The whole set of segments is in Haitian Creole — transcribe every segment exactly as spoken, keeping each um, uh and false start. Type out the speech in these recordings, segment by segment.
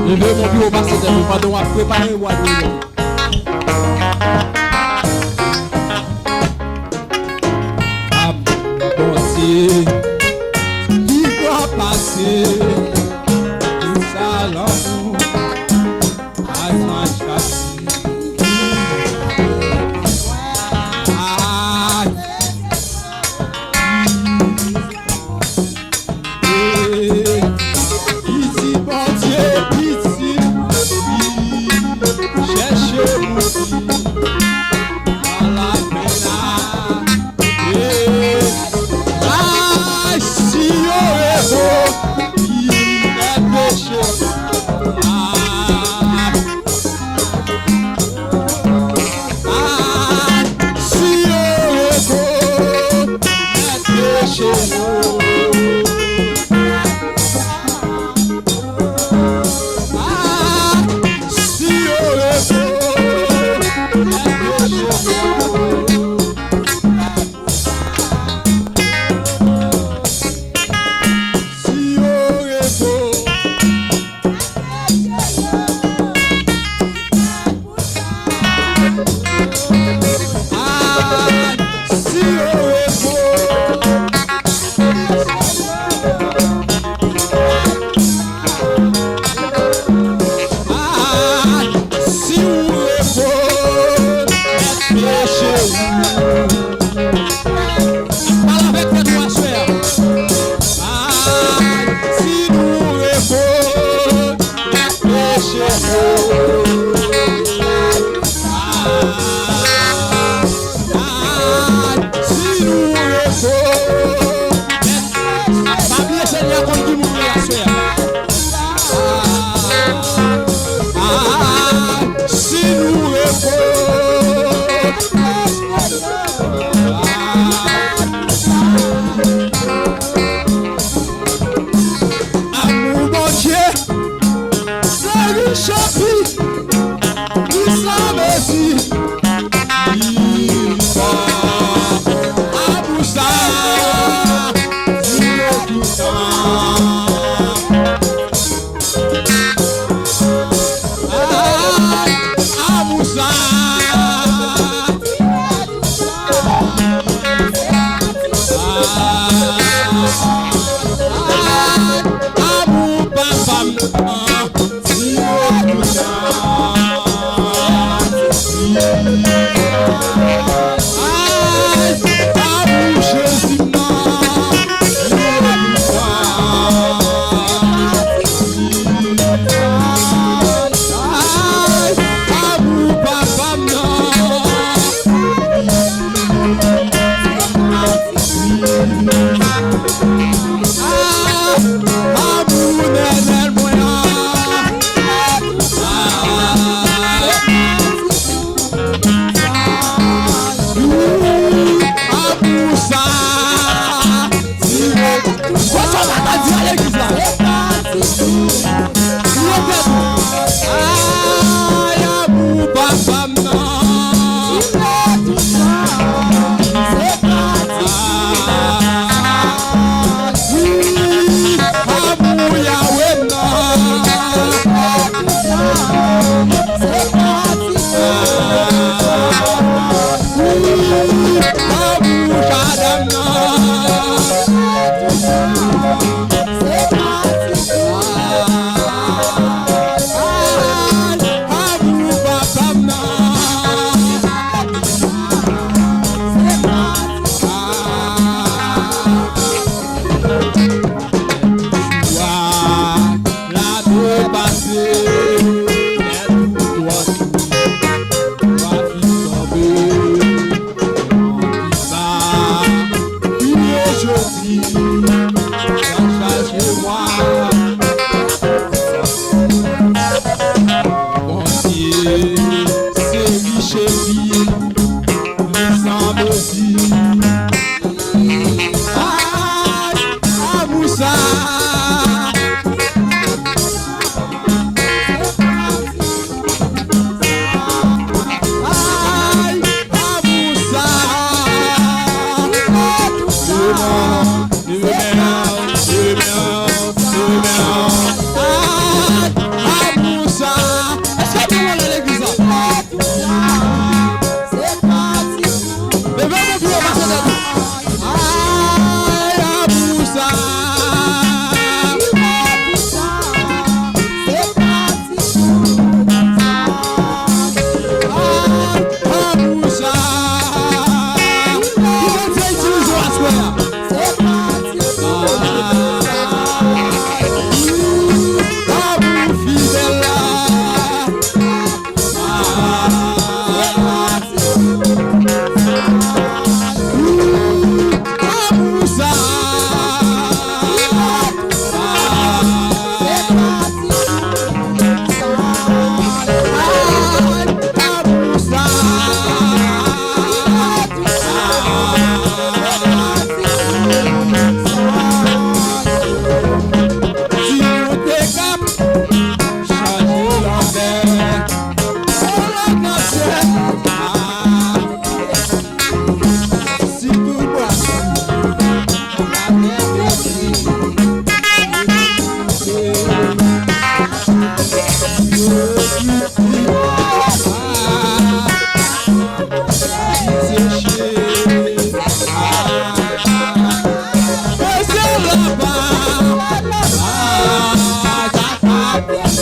Leve men w pi wo pase tèt ou pandan w ap prepare w al woule. Amou Bondye ki gran pase tout sa lanmou. Ay, ay, ay. Ay. Pitit Bondye, pitit, chèche moun ki nan lapenn la. Ay, si yo rekonèt peche, ay, ay, si yo rekonèt peche yo. Ah, si yo rekonèt peche yo. Si yo rekonèt Pale avèk tèt ou aswè a. Ay, si nou rekonèt peche nou. Ay, ay, si nou rekonèt. Pa bliye Senyè a konn ki moun ou ye aswè a. Ay, ay, si nou rekonèt. Amou Bondye se rich anpil, li san mezi. Li fò, amou sa dire toutan. Ay, amou sa. Ay, amou papa m nan. Ay, amou Jezi m nan. Ay, amou papa m nan. Ah, amou nènèl mwen an. Ah, amou sa. Wè sa w pa ta di a legliz la. Leve tou. Ay, amou papa m nan. Amou Yahweh m nan. Amou jaden m nan. Amou papa m nan. Lane pase, lè nou twò sou, nou pa fin tonbe. Kisa, priye Jezi, sa chache mwa. Bondye, se rich epi li san mezi. Ay, amou sa.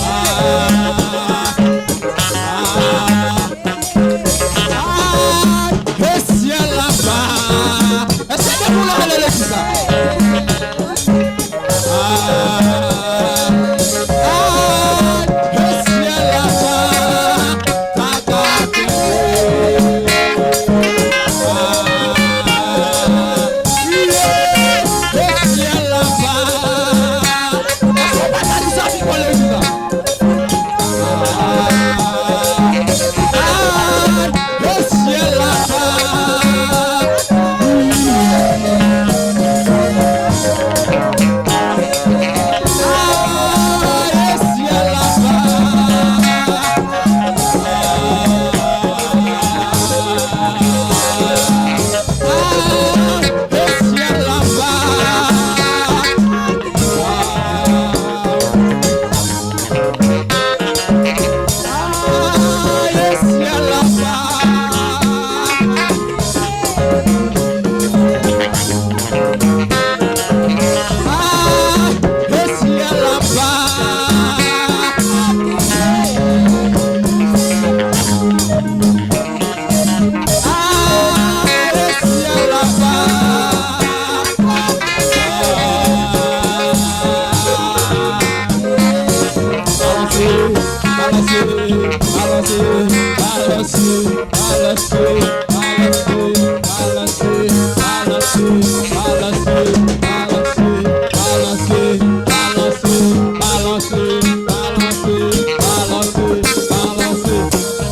Ah, ah, ah, e syèl la pa. Èske gen moun la nan legliz la? Ah, ah, e syèl la pa.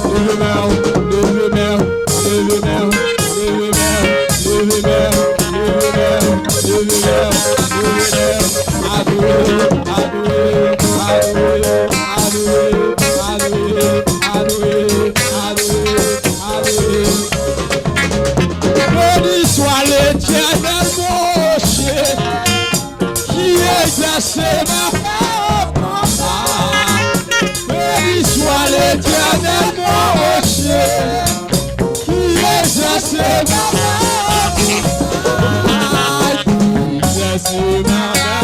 Leve men w, leve men w, leve men w, leve men w, leve men w, leve men w, leve men w, leve men w, leve men w. Adore, adore, adore, adore, adore, adore, adore, adore. Béni soit l'Éternel, mon rocher, qui exerce ma paix. Béni soit l'Éternel, mon rocher, qui exerce ma paix. Qui exerce ma paix.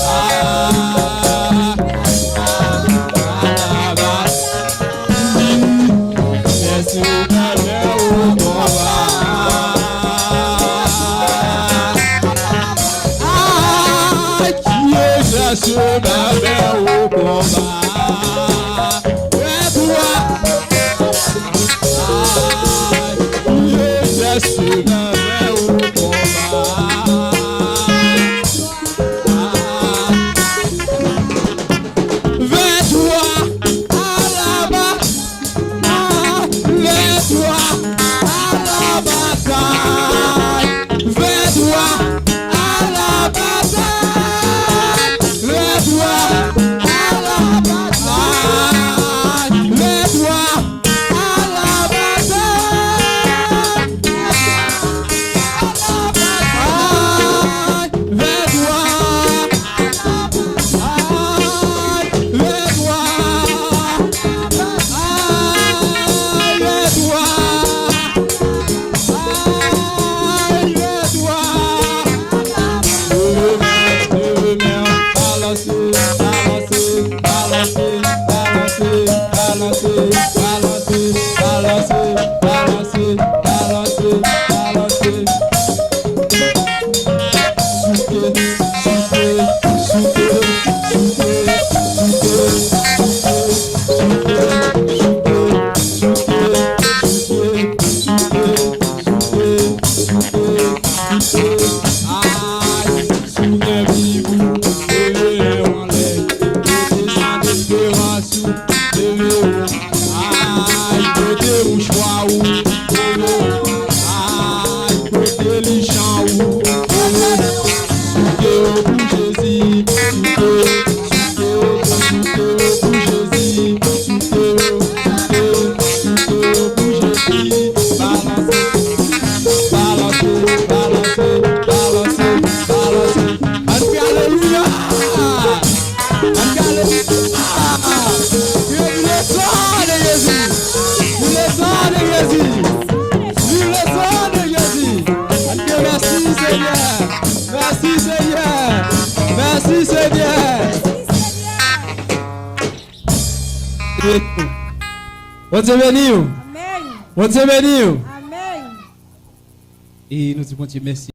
Ah, ah, ah, ah, ah. Jezi mwen o konba. Ay, Jezi mwen o konba. Vèktwa. Ay, Jezi mwen o konba. Vèktwa, alaba, vèktwa, alabatay. Vèktwa, alabatay. Vèktwa, alabatay. Vèktwa, alabatay. Vèktwa. Ay, vèktwa. Ay, vèktwa. Ay, vèktwa. Leve men, leve men, balanse, balanse, balanse, balanse, balanse, balanse, balanse, balanse, balanse. Souke, souke, souke, souke, souke. Ay, si w gen viv ou, leve men w anlè. Mete sa devan sou, leve w. Ay, pote mouchwa ou, leve w. Ay, pote lichan ou, leve w. Souke yo pou Jezi, souke, souke yo, souke yo pou Jezi, souke yo, souke, souke yo pou Jezi. Balanse, balanse, balanse, balanse, balanse. Ann kriye alelouya! Ann kriye alelouya! Bondye beni w. Bondye beni w. E nou di Bondye mèsi.